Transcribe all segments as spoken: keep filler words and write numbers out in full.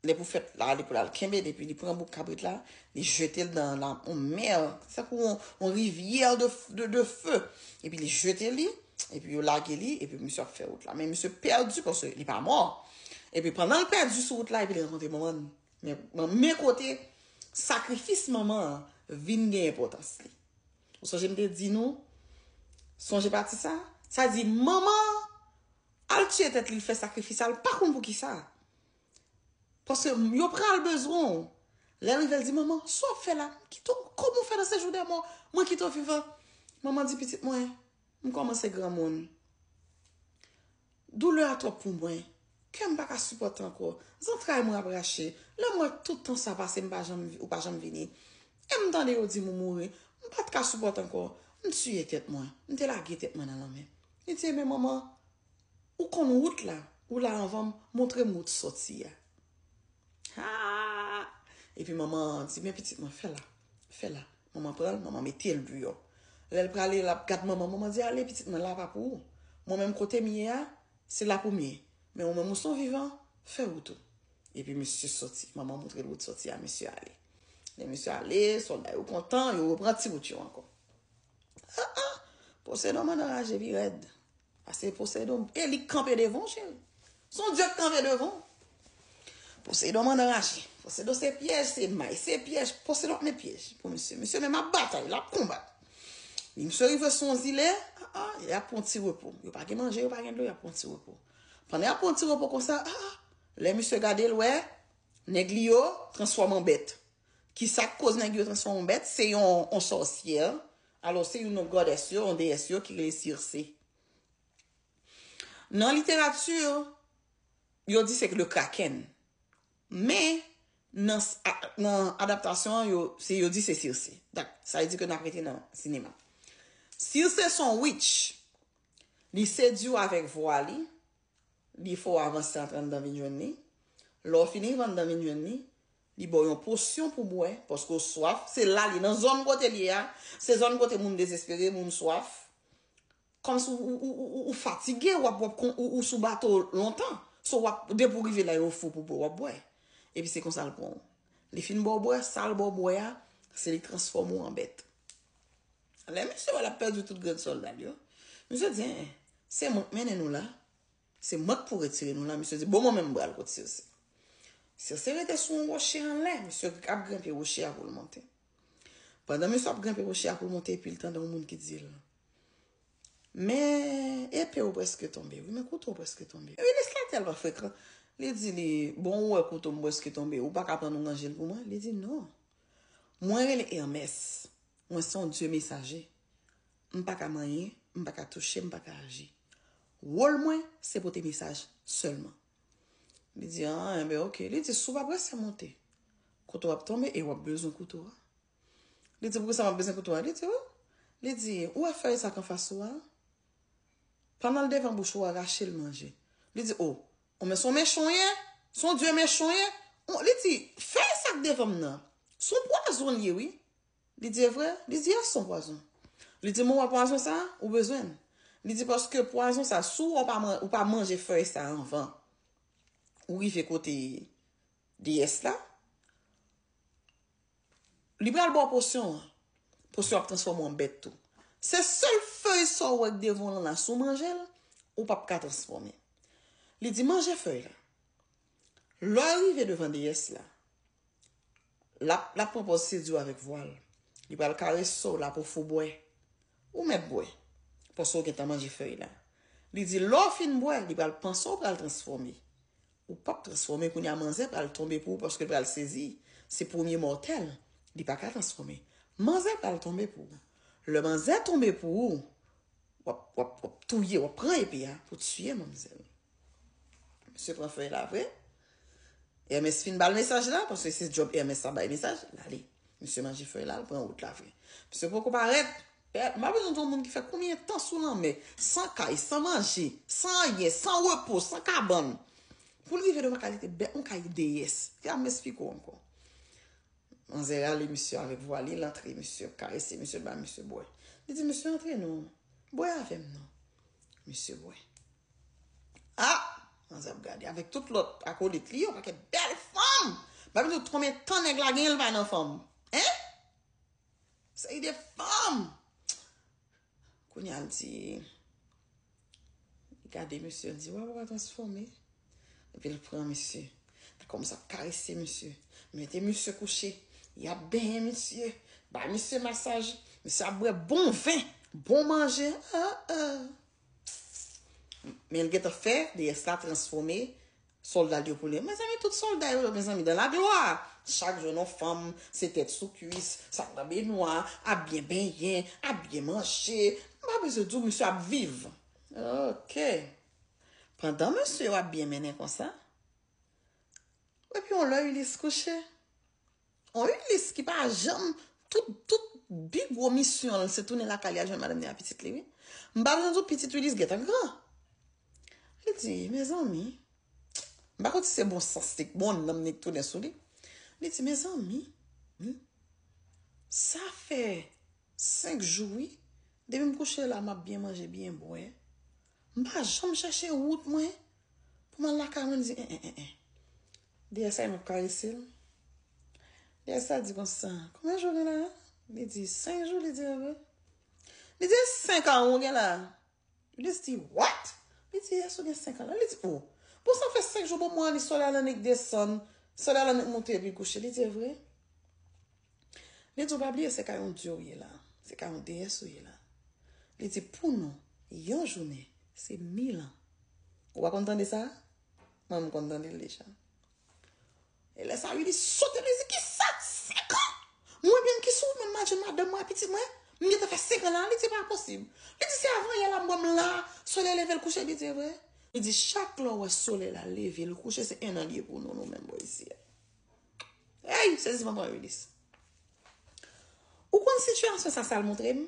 Lè pou fèt la, li pou l al kenbe, depi li pran bouk kabrit la, li jete l nan la, yon mè, tankou yon, yon rivyè de, de, de fe. Epi li jete li, epi yo lage li, epi misye ap fè wout la. Men misye pèdi paske li pa mò. Epi pandan l pèdi sou wout la, epi li rankontre manman l. Men, men, men kote sakrifis manman an vin gen enpòtans li. Ou sonje m te di nou, sonje pati sa? Sa di manman an al tiye tèt li, l fè sakrifis, al pa konn pou ki sa. Paske yo pral bezwen w. Lè l rive, l di, "Manman, sa w ap fè la? M kite w, kòman w fè nan sejou dè mò? Mwen kite w vivan." Manman di, "Pitit mwen, m kòmanse granmoun. Doulè a twòp pou mwen. Kè m pa ka sipòte ankò. Zantray mwen ap rache. Lè m wè tout tan sa pase, m pa janm, ou pa janm vini. E m tande yo di m ou mouri. M pa t ka sipòte ankò. M tiye tèt mwen. M te lage tèt mwen nan lanmè." Li di, "Men manman, ou konn wout la. Ou la anvan m. Montre m wout sòti a." Ha! Epi manman an di, "Men pitit mwen, fè la. Fè la." Manman pran l, manman mete l deyò. Lè l prale, l ap gad manman, manman di, "Ale, pitit mwen, la pa pou ou. Mwen menm kote m ye a, se la pou m ye. Men ou menm ou se yon vivan, fè wout ou." Epi misye sòti. Manman montre l wout sòti a, misye ale. Lè misye ale, sòlda yo kontan, yo repran ti wout yo ankò. Ah, ah! Poseidon anraje pi rèd. Pase Poseidon, e li k kanpe devan w, cheri. Se yon dye k kanpe devan w. Poseidon anraje. Poseidon se pyèj, se may, se pyèj. Poseidon ap met pyèj pou misye. Misye menm ap batay, l ap konbat. Li misye rive sou yon zile, ah, ah, y ap pran ti repo. Yo pa gen manje, yo pa gen dlo, y ap pran ti repo. Pandan y ap pran ti repo konsa, ah, ah, lè misye gade l wè, nèg li yo transfòme an bèt. Ki sa k koz nèg yo transfòme an bèt? Se yon, yon sòsyè. Alò, se youn nan goddess yo, yon déesse yo ki rele Circe. Nan literati, yo di se le kraken. Men, nan, nan adaptasyon an, yo, se, yo di se Circe. Dak, sa vle di ke n ap rete nan sinema. Circe se yon witch. Li sedui w avèk vwa li. Li fè w avanse antre anndan vin jwenn li. Lè w fin rive anndan vin jwenn li, li ba w yon posyon pou bwè, paske w swaf. Se la li, nan zòn kote li ye a, se zòn kote moun dezespere, moun swaf. Kòmsi ou, ou, ou, ou, ou fatige, w ap, w ap kon, ou, ou sou bato lontan. So, w ap, depi w rive la, yo ofri w pou bwè, w ap bwè. Epi se konsa l pran w. Li fin ba w bwè, sa l ba w bwè a, se li transfòme w an bèt. Lè misye wè l ap pèdi tout grenn sòlda l yo, misye di, en, se mwen k mennen nou la. Se mwen k pou retire nou la. Misye di, bon, mwen menm m pral kot Circe. Circe rete sou yon woche anlè. Misye ap grenpe woche a pou l monte. Pandan misye ap grenpe woche a pou l monte, epi l tande yon moun ki di l, men epe w prèske tonbe, wi, men kouto w prèske tonbe. Wi, Ulysse la tèlman frekan. Li di li, bon, ou wè kouto m prèske tonbe, ou pa ka pran nou ranje l pou mwen? Li di, non. Mwen rele Hermès. Mwen se yon dye mesaje. M pa ka manyen, m pa ka touche, m pa ka aji. Wòl mwen, se pote mesaj sèlman. Li di, ah, enben, oke. Li di, si w pa prese monte, kouto w ap tonbe e w ap bezwen kouto a. Li di, poukisa m ap bezwen kouto a? Li di, wi. Li di, ou wè fèy sa k anfas ou a? Pandan l devan bouch ou, ou rache l manje. Li di, o, o, men se yon mechan w ye? Se yon dye mechan w ye? Li di, fèy sa k devan m nan, se yon pwazon l ye, wi. Li di, e vre? Li di, yes, se yon pwazon. Li di, men w wè pwazon sa, ou bezwen l. Li di, paske pwazon sa, si w pa, ou pa manje fèy sa anvan ou rive kote deyès la, li pral ba w posyon an. Posyon ap transfòme w an bèt tou. Se sèl fèy sa w wè k devan w lan la, si w manje l, ou p ap ka transfòme. Li di, manje fèy la. Lè w rive devan deyès la, l ap, l ap pran pòz sedui w avèk vwa l. Li pral karese w la pou fè w bwè. Ou mèt bwè. Paske w gentan manje fèy la. Li di, lè w fin bwè, li pral panse w pral transfòme. Ou p ap transfòme, kounye a manzè pral tonbe pou ou paske l pral sezi. Se premye mòtèl. Li pa ka transfòme. Manzè pral tonbe pou ou. Lè manzè tonbe pou ou, w ap, w ap, w ap touye, w ap pran epe a pou tiye manmzèl. Misye pran fèy la vre. Hermès fin ba l mesaj la, paske se djòb Hermès sa bay mesaj, l ale. Misye manje fèy la, l pran wout la vre. Misye poko parèt. M pa bezwen di yon moun ki fè konbyen tan sou lanmè, san kay, san manje, san anyen, san repo, san kabann. Pou l rive devan kalite bèt, yon kay deyès. Kè a m esplike w ankò. Manzè rale misye avèk vwa li, l antre, misye karese misye, l ba misye bwè. Li di, misye, antre non, bwè avè m non. Misye bwè. Ah! Manzè ap gade avèk tout lòt akolit li, yon pakèt bèl fanm. Sa vle di konbyen tan nèg la genyen l pa nan fanm? Hein? Seri de fanm. Kounye a l di, li gade misye, l di, "Wa papa transfòme." Epi l pran misye. Li kòmanse ap karese misye. Mete misye kouche. Y ap benyen misye. Bay misye masaj. Misye ap bwè bon ven. Bon manje. Ah, ah. Men l gentan fè deyès la transfòme sòlda l yo pou li. Mezanmi, tout sòlda yo, mezanmi, dans la gloire. Chak jou, yon fanm, se tèt sou kwis, sa k nan benwa, ap byen benyen, ap byen manje. M pa bezwen di w, misye ap viv. Ok. Pandan mesye yo ap byen mennen konsa, epi yon lè Ulysse kouche. On Ulysse ki pa janm, tout, tout pi gwo misyon l, se tounen lakay li al jwenn madanm li a pitit li, wi. M pa bezwen di w pitit Ulysse gentan gran. Li di, mezanmi, m pa konn si se bon sans li, bon nanm li k tounen sou li. Li di, mezanmi, hmm, sa fè senk jou, wi. Depi m kouche la, m ap byen manje, byen bwè. M pa janm chèche wout mwen pou m al lakay mwen, li di, en, en, en, en. Deyès la, m ap karese l. Deyès la di konsa, konbyen jou gen la? Li di, senk jou, li di, a vre? Li di, senk an ou gen la? Ulysse di, what? Li di, yes, ou gen senk an la. Li di, oh. Bon, sa fè senk jou, bon, mwen, li sòlè a lannik desann, sòlè a lannik monte, epi l kouche. Li di, e vre? Li di, ou pa bliye, se ka yon dye ou ye la. Se ka yon deyès ou ye la. Li di, pou nou, yon jounen, se mil an. Ou pa konn tande sa? Mwen, m konn tande l deja. E lè sa, Ulysse sote, li di, kisa? Senk an? Mwen menm ki sou, mwen, m al jwenn madanm mwen, pitit mwen, m gentan fè senk an la, li di, pa posib. Li di, se avan yè la, m wè m la, solèy leve l kouche, li di, e vre? Li di, chak lè w wè solèy la leve l kouche, se en an li ye pou nou, nou menm bò isi a. Hey, sezisman pran Ulysse. Ou konn sitiyasyon sa, sa l montre m?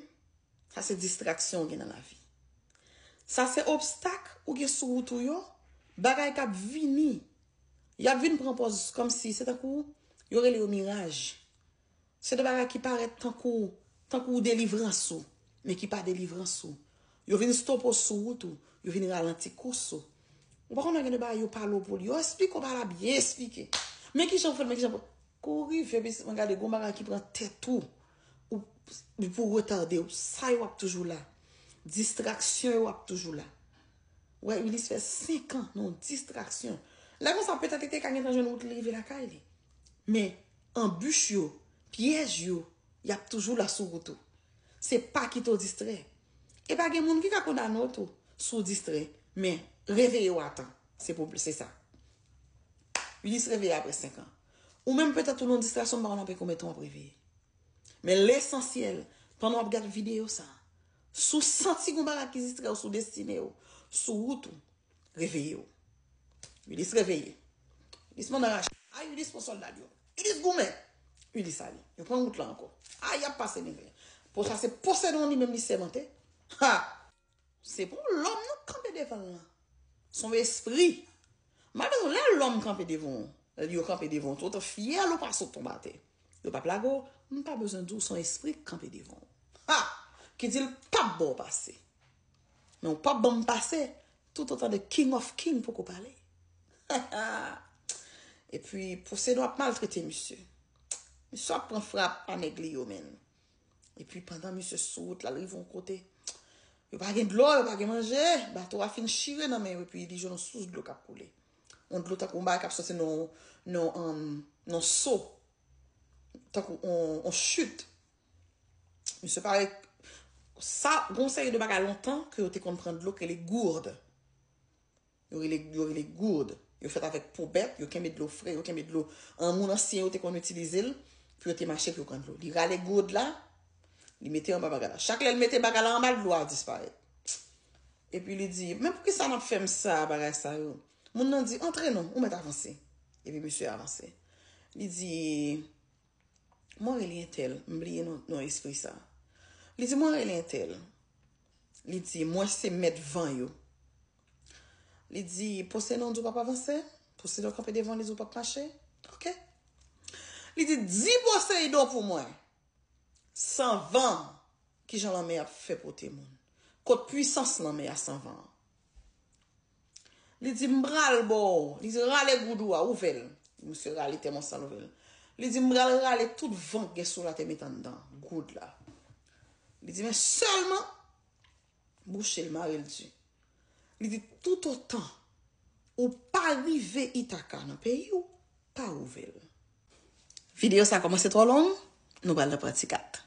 Sa se distraksyon w gen nan lavi. Sa se obstak ou gen sou wout ou yo, bagay k ap vini. Y ap vin pran pòz kòmsi se tankou yo rele yo miraj. Se de bagay ki parèt tankou, tankou delivrans ou, men ki pa delivrans ou. Yo vin stope w sou wout ou, yo vin ralanti kous ou. Ou pa konnen gen de bagay yo pale w pou li. Yo esplike w bagay la byen esplike. Men kijan w fè l, men kijan w fè l. Kou rive, pitit mwen, gade, gon bagay ki pran tèt ou, ou, pou retade w. Sa yo ap toujou la. Distraksyon yo ap toujou la. Wè, Ulysse fè senk an nan yon distraksyon. Lè konsa, petèt, li te ka gentan jwenn wout li rive lakay li. Men, anbich yo, pyèj yo, y ap toujou la sou wout ou. Se pa kite w distrè. E pa gen moun ki ka kondane w tou, si w distrè. Men, reveye w a tan. Se pwob-, se sa. Ulysse reveye apre senk an. Ou menm petèt ou nan distraksyon, m pa konn anpil konbyen tan w ap reveye. Men lesansyèl, pandan w ap gade videyo sa, si w santi gon bagay ki distrè w sou destine w, sou wout ou, reveye w. Ulysse reveye. Ulysse mande rache. Ay, Ulysse pran sòlda l yo. Ulysse goumen. Ulysse ale. Yo pran wout la ankò. Ay, y ap pase mizè. Pou sa se Poséidon li menm li sèmante. Ha! Se pa yon lòm non k kanpe devan l lan. Se yon espri. M pa bezwen lè lòm kanpe devan w, yo kanpe devan w, tou otan fyèl ou pa sot tonbe atè. Yo p ap lage w, m pa bezwen di w se yon espri k kanpe devan w. Ha! Ki di l p ap ba w pase. Men w p ap ban m pase, tout otan de King of King poko pale. Epi, Poséidon ap maltrete misye. Misye ap pran frap a nèg li yo, menn. Epi pandan misye sou wout la, l rive yon kote. Yo pa gen dlo, yo pa gen manje. Bato a fin chire nan men yo, epi li jwenn yon sous dlo k ap koule. Yon dlo tankou yon bagay k ap soti nan, nan, um, nan so. Tankou yon, yon chit. Misye pare, sa, gon seri de bagay lontan ke yo te konn pran dlo, ke le gourde. Yo rele, yo rele gourde. Yo fèt avèk po bèt, yo kenbe dlo fre, yo kenbe dlo. An moun ansyen yo te konn itilize l pou yo te mache, pou yo pran dlo. Li rale gourde la, li mete anba bagay la. Chak lè l mete bagay la anba, dlo a disparèt. Epi li di, men poukisa n ap fè m sa, bagay sa yo? Moun nan di, antre non, ou mèt avanse. Epi misye avanse. Li di, mwen rele entèl, m bliye non, non espri sa. Li di, mwen rele entèl. Li di, mwen se mèt van yo. Li di, Poséidon di w p ap avanse? Poséidon kanpe devan, li di w p ap mache? Ok. Li di, di Poséidon pou mwen. San van, kijan lanmè ap fè pote moun? Kot pwisans lanmè a san van an? Li di, m pral ba w. Li di, rale gourde w a, ouvè l. Misye rale tè mwen san louvri l. Li di, "M pral rale tout van k gen sou latè, met anndan goud la." Li di, "Men sèlman bouche l, mare l di." Li di, "Toutotan ou pa rive Ithaca nan peyi w, pa ouvè l." Videyo sa kòmanse twò long, nou pral nan pati kat.